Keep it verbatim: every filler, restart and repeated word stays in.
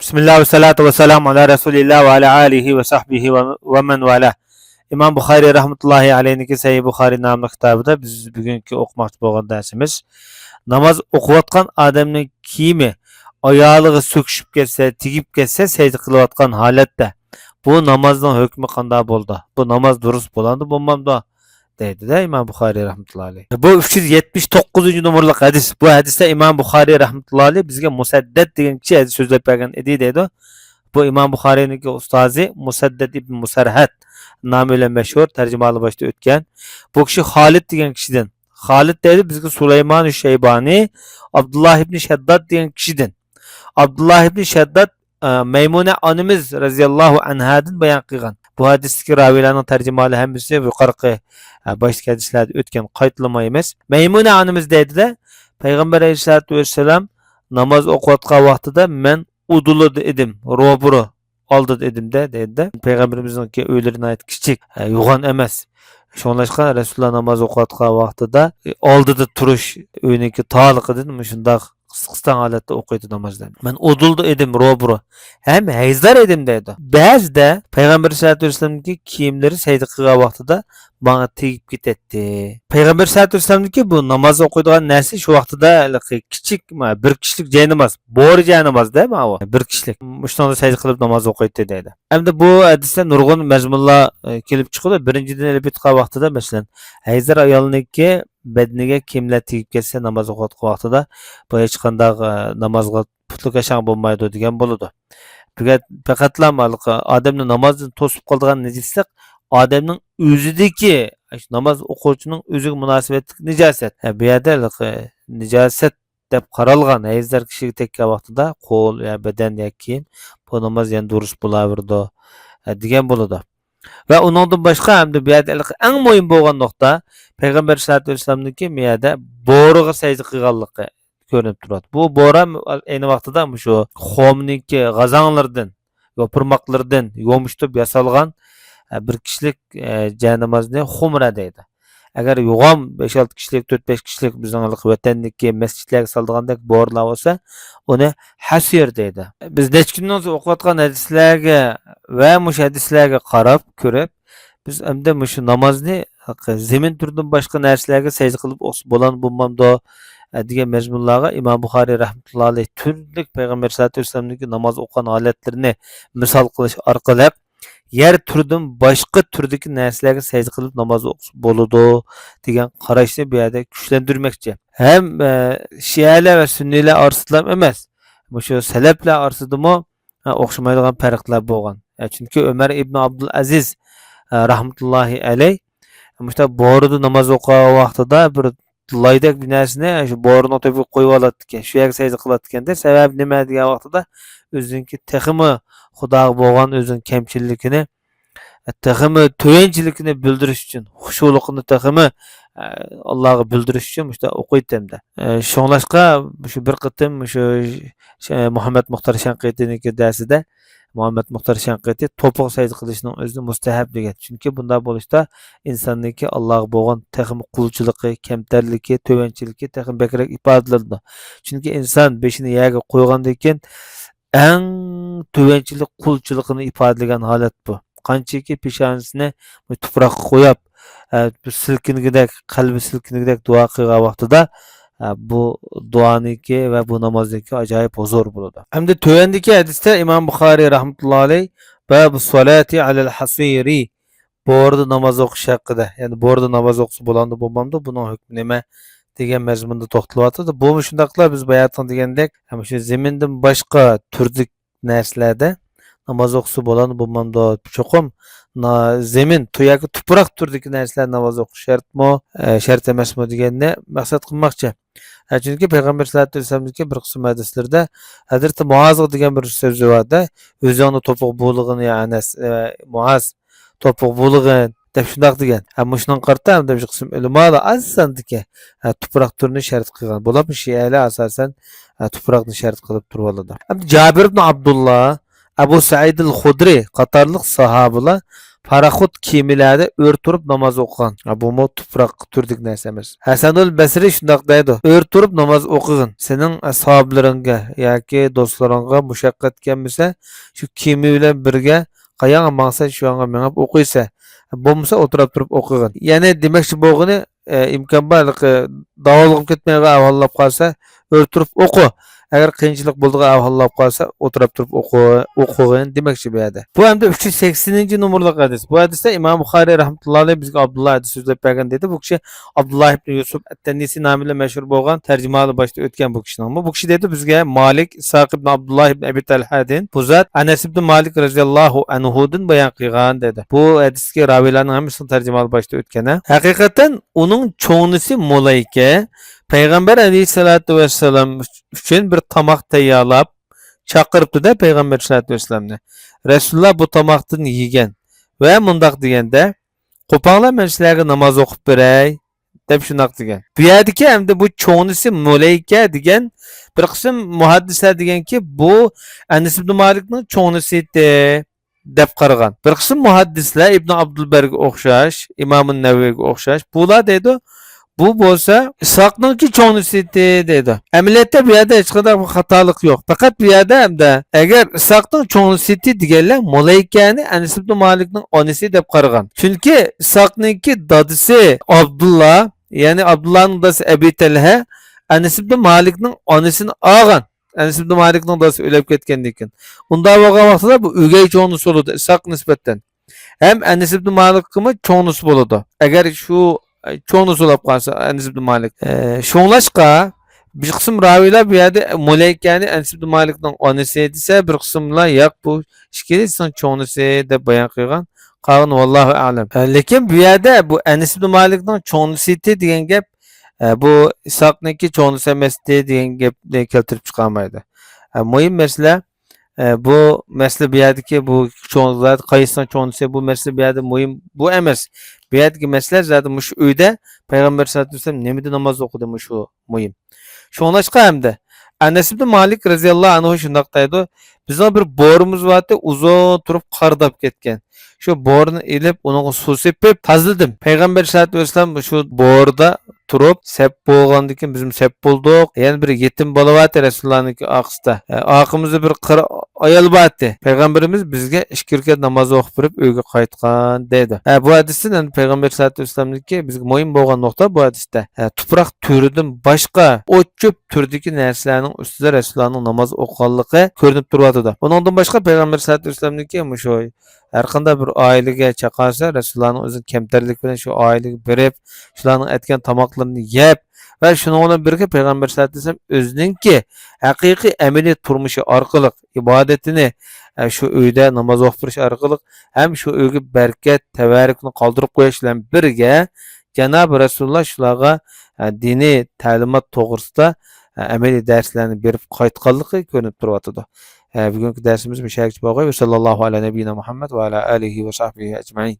بىسمىللا ۋەسسالاتۇ ۋەسسالامۇ ئالا رەسۇلىللا ۋە ئالا ئالىھى ۋە سەھبىھى ۋە، ۋە مەن ۋالا. ئىمام بۇخارىي رەھمەتۇللاھى ئەلەيھنىڭكى سەھىھ بۇخارىي ناملىق كىتابىدا بىز بۈگۈنكى ئوقۇماقچى بولغان دەرسىمىز، ناماز ئوقۇۋاتقان ئادەمنىڭ كىيىمى ئايالىغا سۆكۈشۈپ كەتسە، تېگىپ كەتسە، سەجدە قىلىۋاتقان ھالەتتە بۇ نامازنىڭ ھۆكمى قانداق بولىدۇ؟ بۇ ناماز دۇرۇس بولامدۇ، بولمامدۇ؟ دەيدۇ-دە ئىمام بۇخارىي رەھمەتۇللا ئەلەيھ. بۇ ئۈچ يۈز يەتمىش توققۇزىنچى نومۇرلۇق ھەدىس. بۇ ھەدىستە ئىمام بۇخارىي رەھمەتۇللا ئەلەيھ بىزگە مۇسەددەد دېگەن كىشى ھەدىس سۆزلەپ بەرگەن ئىدى دەيدۇ. بۇ ئىمام بۇخارىينىڭكى ئۇستازى مۇسەددەد ئىبن مۇسەرھەد نامى بىلەن مەشھۇر، تەرجىمىھالى باشتا ئۆتكەن. بۇ كىشى خالىد دېگەن كىشىدىن، خالىد دەيدۇ، بىزگە سۇلايمان شەيبانى، ئابدۇللا ئىبن شەدداد دېگەن كىشىدىن. ئابدۇللا ئىبن شەدداد، ئە، مەيمۇنە ئانىمىز رەزىياللاھۇ ئەنھادىن بايان قىلغان. بۇ ھەدىستىكى راۋىيلارنىڭ تەرجىمىھالى ھەممىسى يۇقىرىقى، ئە، باشتىكى ھەدىسلەردە ئۆتكەن، قايتىلىمايمىز. مەيمۇنە ئانىمىز دەيدۇ-دە، پەيغەمبەر ئەلەيھىسسالاتۇ ۋەسسالام ناماز ئوقۇۋاتقان ۋاقتىدا مەن ئۇدۇلىدا ئىدىم، روبىرو ئالدىدا ئىدىم-دە، دەيدۇ-دە. پەيغەمبىرىمىزنىڭكى ئۆيلىرى ناھايىتى كىچىك، ئە، يوغان ئەمەس. شۇڭلاشقا رەسۇلۇللا ناماز ئوقۇۋاتقان ۋاقتىدا، ئالدىدا تۇرۇش، ئۆينىڭكى تارلىقىدىن مۇشۇنداق قىس-، قىستاڭ ھالەتتە ئوقۇيدۇ نامازلارنى. مەن ئۇدۇلدا ئىدىم، روبىرو. ھەم ھەيزدار ئىدىم دەيدۇ. بەزىدە پەيغەمبەر سەللەللاھۇ ئەلەيھى ۋەسەللەمنىڭكى كىيىملىرى سەجدە قىلغان ۋاقتىدا ماڭا تېگىپ كېتەتتى. پەيغەمبەر سەللەللاھۇ ئەلەيھى ۋەسەللەمنىڭكى بۇ ناماز ئوقۇيدىغان نەرسە شۇ ۋاقتىدا ھېلىقى كىچىك، ما، بىر كىشىلىك جايناماز، بورا جايناماز-دە، ماۋۇ. بىر كىشىلىك. مۇشۇنىڭدا سەجدە قىلىپ ناماز ئوقۇيتتى دەيدۇ. ئەمدى بۇ ھەدىستە نۇرغۇن مەزمۇنلار، ئە، كېلىپ چىقىدۇ. بىرىنچىدىن، ئېلىپ ئېيتقان ۋاقتىدا، مەسىلەن، ھەيزدار ئايالنىڭكى بەدىنىگە كىيىملەر تېگىپ كەتسە، ناماز ئوقۇۋاتقان ۋاقتىدا بۇ ھېچقانداق، ئە، نامازغا پۇتلۇق ياشاڭ بولمايدۇ دېگەن بولىدۇ. بۈگۈن پەقەتلا ھېلىقى ئادەمنى نامازدىن توسۇپ قالىدىغان نىجىسلىق ئادەمنىڭ ئۆزىدىكى، ناماز ئوقۇغۇچىنىڭ ئۆزىگە مۇناسىۋەتلىك نىجاسەت. ھە، بۇ يەردە ھېلىقى نىجاسەت دەپ قارالغان ھەيزدار كىشىگە تەگكەن ۋاقتىدا قول يا بەدەن يا كىيىم، بۇ ناماز يەنە دۇرۇس بولاۋېرىدۇ، ئە، دېگەن بولىدۇ. ۋە ئۇنىڭدىن باشقا، ھەمدە بۇ يەردە ھېلىقى ئەڭ مۇھىم بولغان نۇقتا، پەيغەمبەر سەللەللاھۇ ئەلەيھى ۋەسەللەمنىڭكى بۇ يەردە بورىغا سەجدە قىلغانلىقى كۆرۈنۈپ تۇرىدۇ. بۇ بورا ئەينى ۋاقتىدا مۇشۇ خۇمنىڭكى غازاڭلىرىدىن، يوپۇرماقلىرىدىن يومشىتىپ ياسالغان، ئە، بىر كىشىلىك، ئە، جاينامازنى خۇمرە دەيدۇ. ئەگەر يوغان بەش-ئالتە كىشىلىك، تۆت-بەش كىشىلىك بىزنىڭ ھېلىقى ۋەتەندىكى مەسچىتلەرگە سالىدىغاندەك بورىلار بولسا، ئۇنى ھەسىر دەيدۇ. بىز نەچچە كۈندىن ئوقۇۋاتقان ھەدىسلەرگە ۋە مۇشۇ ھەدىسلەرگە قاراپ كۆرۈپ، بىز ئەمدى مۇشۇ نامازنى زېمىن تۈرىدىن باشقا نەرسىلەرگە سەجدە قىلىپ ئوقۇسا بولامدۇ، بولمامدۇ، ئە، دېگەن مەزمۇنلارغا ئىمام بۇخارىي رەھمەتۇللا ئەلەيھ تۈرلۈك پەيغەمبەر سەللەللاھۇ ئەلەيھى ۋەسەللەمنىڭكى ناماز ئوقۇغان ھالەتلىرىنى مىسال قىلىش ئارقىلىق، يەر تۈرىدىن باشقا تۈردىكى نەرسىلەرگە سەجدە قىلىپ ناماز ئوقۇسا بولىدۇ، دېگەن قاراشنى بۇ يەردە كۈچلەندۈرمەكچى. ھەم، ئە، شىئەلەر ۋە سۈننىيلەر ئارىسىدىلا ئەمەس، مۇشۇ سەلەپلەر ئارىسىدىمۇ، ئە، ئوخشىمايدىغان پەرقلەر بولغان. ئە، چۈنكى ئۆمەر ئىبنى ئابدۇلئەزىز، ئە، رەھمەتۇللاھى ئەلەيھ، مۇشۇنداق بورىدا ناماز ئوقۇغان ۋاقتىدا بىر لايدەك بىر نەرسىنى شۇ بورىنىڭ تۆپىگە قويۇۋالاتتىكەن، شۇ يەرگە سەجدە قىلاتتىكەن-دە. سەۋەبى نېمە دېگەن ۋاقتىدا، ئۆزىنىڭكى تېخىمۇ خۇداغا بولغان ئۆزىنىڭ كەمچىللىكىنى، تېخىمۇ تۆۋەنچىلىكىنى بىلدۈرۈش ئۈچۈن، خۇشۇلۇقىنى تېخىمۇ، ئە، ئاللاغا بىلدۈرۈش ئۈچۈن مۇشۇنداق ئوقۇيتتى ئەمدى. ئە، شۇڭلاشقا شۇ بىر قېتىم شۇ ش-، مۇھەممەد مۇختار شەنقىتىنىڭكى دەرسىدە مۇھەممەد مۇختار شەنقىتى توپىغا سەجدە قىلىشنىڭ ئۆزىنى مۇستەھەب دېگەن. چۈنكى بۇنداق بولۇشتا ئىنساننىڭكى ئاللاغا بولغان تېخىمۇ قۇلچىلىقى، كەمتەرلىكى، تۆۋەنچىلىكى تېخىمۇ بەكرەك ئىپادىلىنىدۇ. چۈنكى ئىنسان بېشىنى يەرگە قويغاندىن كېيىن ئەڭ تۆۋەنچىلىك قۇلچىلىقىنى ئىپادىلىگەن ھالەت بۇ. قانچىكى پېشانىسىنى تۇپراققا قويۇپ، ئە، بىر سىلكىنگۈدەك، قەلبى سىلكىنگۈدەك دۇئا قىلغان ۋاقتىدا، ئە، بۇ دۇئانىڭكى ۋە بۇ نامازنىڭكى ئاجايىپ ھۇزۇرى بولىدۇ. ئەمدى تۆۋەندىكى ھەدىستە ئىمام بۇخارىي رەھمەتۇللا ئەلەيھ بابۇ سالاتى ئەلەل ھەسىرى، بورىدا ناماز ئوقۇش ھەققىدە، يەنى بورىدا ناماز ئوقۇسا بولامدۇ، بولمامدۇ، بۇنىڭ ھۆكمى نېمە دېگەن مەزمۇندا توختىلىۋاتىدۇ. بۇمۇ شۇنداقلا بىز باياتىن دېگەندەك، ھەم شۇ زېمىندىن باشقا تۈردىكى نەرسىلەردە ناماز ئوقۇسا بولامدۇ، بولمامدۇ؟ چوقۇم نا-، زېمىن، تۇ-، ياكى تۇپراق تۈرىدىكى نەرسىلەردە ناماز ئوقۇش شەرتمۇ، ئە، شەرت ئەمەسمۇ دېگەننى مەقسەت قىلماقچى. ئە، چۈنكى پەيغەمبەر سەللەللاھۇ ئەلەيھى ۋەسەللەمدىكى بىر قىسىم ھەدىسلىرىدە ھەزرىتى مۇئازغا دېگەن بىر سۆزى بار-دە، «ئۆزۈڭنى توپىغا بۇلىغىن، يا ئەنەس، ئە، مۇئاز، توپىغا بۇلىغىن» دەپ شۇنداق دېگەن. ھە، مۇشۇنىڭغا قارىتا ھەمدە بىر قىسىم ئۆلىمالار ئاز ساندىكى، ھە، تۇپراق تۈرىنى شەرت قىلغان. بۇلارمۇ شىئەلەر ئاساسەن، ھە، تۇپراقنى شەرت قىلىپ تۇرۇۋالىدۇ. ئەمدى جابىر ئىبن ئابدۇللا، ئەبۇ سەئىدىل خۇدرى قاتارلىق ساھابىلار پاراخوت كېمىلەردە ئۆرە تۇرۇپ ناماز ئوقۇغان. ھە، بۇمۇ تۇپراق تۈرىدىكى نەرسە ئەمەس. ھەسەنۇل بەسرى شۇنداق دەيدۇ، ئۆرە تۇرۇپ ناماز ئوقۇغىن، سېنىڭ ئەسھابلىرىڭغا ياكى دوستلىرىڭغا مۇشەققەت كەلمىسە، شۇ كېمە بىلەن بىرگە قاياڭغا ماڭسا، شۇ ياڭغا مېڭىپ ئوقۇيسەن. بولمىسا ئولتۇراپ تۇرۇپ ئوقۇغىن. يەنى دېمەكچى بولغىنى، ئە، ئىمكان بار، ھېلىقى داۋالغۇپ كەتمەيدىغان ئەھۋاللار قالسا، ئۆرە تۇرۇپ ئوقۇ. ئەگەر قىيىنچىلىق بولىدىغان ئەھۋاللار قالسا، ئولتۇراپ تۇرۇپ ئوقۇ، ئوقۇغىن دېمەكچى بۇ يەردە. بۇ ئەمدى ئۈچ يۈز سەكسىنىنچى نومۇرلۇق ھەدىس. بۇ ھەدىستە ئىمام بۇخارىي رەھمەتۇللاھى ئەلەيھ بىزگە ئابدۇللا ھەدىس سۆزلەپ بەرگەن دېدى. بۇ كىشى ئابدۇللا ئىبن يۈسۈپ ئەت-تەننىسى نامى بىلەن مەشھۇر بولغان تەرجىمىھالى باشتا ئۆتكەن بۇ كىشىنىڭمۇ. بۇ كىشى دەيدۇ، بىزگە مالىك، ئىسھاق ئىبن ئابدۇللا ئىبن ئەبى تەلھەدىن، بۇ زات ئەنەس ئىبن مالىك رەزىياللاھۇ ئەنھۇدىن بايان قىلغان دېدى. بۇ ھەدىستىكى راۋىيلارنىڭ ھەممىسىنىڭ تەرجىمىھالى باشتا ئۆتكەن، ھە. ھەقىقەتەن ئۇنىڭ چوڭنىسى مۇلەيكە پەيغەمبەر ئەلەيھىسسالاتۇ ۋەسسالام ئۈچۈن بىر تاماق تەييارلاپ چاقىرىپتۇ-دە پەيغەمبەر ساللاللاھۇ ئەلەيھى ۋەسەللەمنى. رەسۇلۇللا بۇ تاماقتىن يېگەن ۋە مۇنداق دېگەندە، قوپاڭلار، مەن سىلەرگە ناماز ئوقۇپ بېرەي، دەپ شۇنداق دېگەن. بۇ يەردىكى ئەمدى بۇ چوڭنىسى مۇلەيكە دېگەن، بىر قىسىم مۇھەددىسلەر دېگەنكى، بۇ ئەنەس ئىبن مالىكنىڭ چوڭنىسى ئىدى دەپ قارىغان. بىر قىسىم مۇھەددىسلەر ئىبن ئابدۇلبەرگە ئوخشاش، ئىمامۇ نەۋەۋىگە ئوخشاش، بۇلار دەيدۇ، بۇ بولسا ئىسھاقنىڭكى چوڭنىسى ئىدى دەيدۇ. ئەمەلىيەتتە بۇ يەردە ھېچقانداق بىر خاتالىق يوق. پەقەت بۇ يەردە ئەمدى ئەگەر ئىسھاقنىڭ چوڭنىسى ئىدى دېگەنلەر مۇلەيكەنى ئەنەس ئىبن مالىكنىڭ ئانىسى دەپ قارىغان. چۈنكى ئىسھاقنىڭكى دادىسى ئابدۇللا، يەنى ئابدۇللانىڭ دادىسى ئەبى تەلھە ئەنەس ئىبن مالىكنىڭ ئانىسىنى ئالغان. ئەنەس ئىبن مالىكنىڭ دادىسى ئۆلۈپ كەتكەندىن كېيىن. ئۇنداق بولغان ۋاقتىدا بۇ ئۆگەي چوڭنىسى بولىدۇ ئىسھاققا نىسبەتەن. ھەم ئەنەس ئىبن مالىكقىمۇ چوڭنىسى بولىدۇ. ئەگەر شۇ، ئە، چوڭنىسى بولۇپ قالسا ئەنەس ئىبن مالىك. ئە، شۇڭلاشقا بىر قىسىم راۋىيلار بۇ يەردە مۇلەيكەنى ئەنەس ئىبن مالىكنىڭ ئانىسى دېسە، بىر قىسىملار ياق، بۇ ئىككىلىسىنىڭ چوڭنىسى دەپ بايان قىلغان. قالغىنى ۋاللاھۇ ئەلەم. ئە، لېكىن بۇ يەردە بۇ ئەنەس ئىبن مالىكنىڭ چوڭنىسى ئىدى دېگەن گەپ، ئە، بۇ ئىسھاقنىڭكى چوڭنىسى ئەمەستى دېگەن گەپنى كەلتۈرۈپ چىقارمايدۇ. ئە، مۇھىم مەسىلە، ئە، بۇ مەسىلە بۇ يەردىكى بۇ چوڭ زات قايسىنىڭ چوڭنىسى، بۇ مەسىلە بۇ يەردە مۇھىم، بۇ ئەمەس. بۇ يەردىكى مەسىلە زادى مۇشۇ ئۆيدە پەيغەمبەر ساللاللاھۇ ئەلەيھى ۋەسەللەم نېمىدە ناماز ئوقۇدى، مۇشۇ مۇھىم. شۇڭلاشقا ئەمدى ئەنەس ئىبن مالىك رەزىياللاھۇ ئەنھۇ شۇنداق دەيدۇ، بىزنىڭ بىر بورىمىز بارتى، ئۇزۇن تۇرۇپ قارىداپ كەتكەن. شۇ بورىنى ئېلىپ، ئۇنىڭغا سۇ سېپىپ تازىلىدىم. پەيغەمبەر ساللاللاھۇ ئەلەيھى ۋەسەللەم شۇ بورىدا تۇرۇپ، سەپ بولغاندىن كېيىن بىزمۇ سەپ بولدۇق. يەنە بىر يېتىم بالا بارتى رەسۇلۇللانىڭكى ئارقىسىدا. ئە، ئارقىمىزدا بىر قىر ئايال بارتى. پەيغەمبىرىمىز بىزگە ئىككى رەكەت ناماز ئوقۇپ بېرىپ ئۆيگە قايتقان دەيدۇ. ئە، بۇ ھەدىستىن ئەمدى پەيغەمبەر ساللاللاھۇ ئەلەيھى ۋەسەللەمنىڭكى بىزگە مۇھىم بولغان نۇقتا بۇ ھەدىستە. ئە، تۇپراق تۈرىدىن باشقا ئوت-چۆپ تۈردىكى نەرسىلەرنىڭ ئۈستىدە رەسۇلۇللانىڭ ناماز ئوقۇغانلىقى كۆرۈنۈپ تۇرۇۋاتىدۇ. ئۇنىڭدىن باشقا پەيغەمبەر ساللاللاھۇ ئەلەيھى ۋەسەللەمنىڭكى مۇشۇ ھەر قانداق بىر ئائىلىگە چاقىرسا، رەسۇلۇللانىڭ ئۆزىنىڭ كەمتەرلىكى بىلەن شۇ ئائىلىگە بېرىپ، شۇلارنىڭ ئەتكەن تاماقلىرىنى يەپ ۋە شۇنىڭ بىلەن بىرگە پەيغەمبەر ساللاللاھۇ ئەلەيھى ۋەسەللەم ئۆزىنىڭكى ھەقىقىي ئەمەلىي تۇرمۇشى ئارقىلىق ئىبادىتىنى، ئە، شۇ ئۆيدە ناماز ئوقۇپ بېرىش ئارقىلىق ھەم شۇ ئۆيگە بەرىكەت، تەۋەررۈكنى قالدۇرۇپ قويۇش بىلەن بىرگە، جانابى رەسۇلۇللا شۇلارغا، ئە، دىنىي تەلىمات توغرىسىدا، ئە، ئەمەلىي دەرسلەرنى بېرىپ قايتقانلىقى كۆرۈنۈپ تۇرۇۋاتىدۇ. ئە، بۈگۈنكى دەرسىمىز مۇشۇ يەرگىچە بولغاي. ۋە ساللاللاھۇ ئەلا نەبىييىنا مۇھەممەد ۋە ئەلا ئالىھى ۋە سەھبىھى ئەجمەئىن.